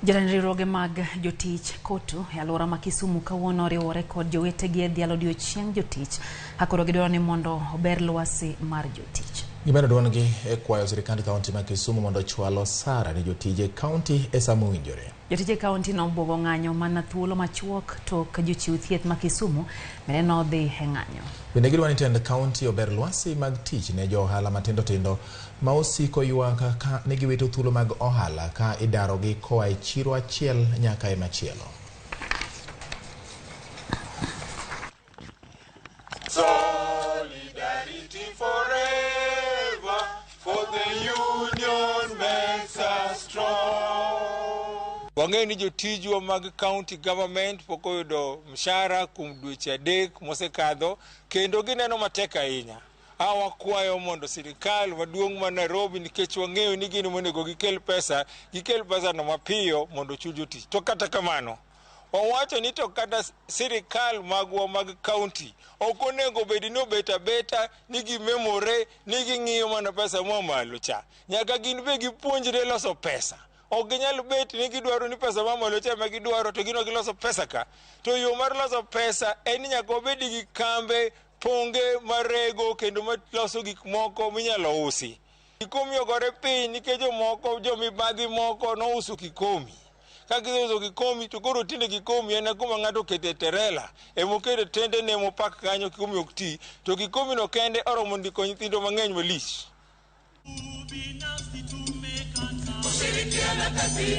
Jatend riwruoge mag jotich COTU e alwora ma Kisumu kawuono oriwore kod jowetegi e dhialo odiochieng' jotich ka koro gidwaro ni mondo ober lwasi mar jotich. Gimedo duondgi e kwayo sirikand kaunti ma Kisumu mondo ochwal osara ne jotije kaunti e sa mowinjore. Jotije kaunti nobuogo ng'anyo mana thuolo machuok tok jochiw thieth ma Kisumu bende nodhi e ng'anyo. Bende gidwa ni tend kaunti ober lwasi mag tich ne jo ohala matindo tindo ma osiko ywak ka ni giwito thuolo mag ohala ka idarogi koa e chiro achiel nyaka e machielo. Solidarity forever, for the union makes us strong. Wang'eyo ni jotijwa mag county government pok oyudo mshahara kuom dweche 3 mosekadho kendo gineno matek ahinya. Wakwayo mondo sirikal maduong' ma Nairobi, nikech wang'eyo ni gin monego gikel pesa, gikel pesa no mapiyo mondo ochul jotich. To kata kamano, wawacho ni to kata sirikal magwa mag county ok onego bed ni obet abeta ni gimemore ni ging'iyo mana pesa moa malo cha. Nyaka gin be gipuonjre loso pesa. Ok ginyal bet ni gidwaro ni pesa moa malo cha ema gidwaro to gin ok giloso pesa ka. To yo mar loso pesa en ni nyaka wabed gi kambe ponge marego kendo maloso gik moko minyalo usi. Kikomi ogore piny nikech jomoko jomibadhi moko nouso kikomi. Ka giseuso kikomi to koro tinde kikomi en kuma ng'ato okete terela emokete tendene mopak kanyo kikomi ok ti to kikomi no kende oromo ndiko nyithindo mang'eny malich.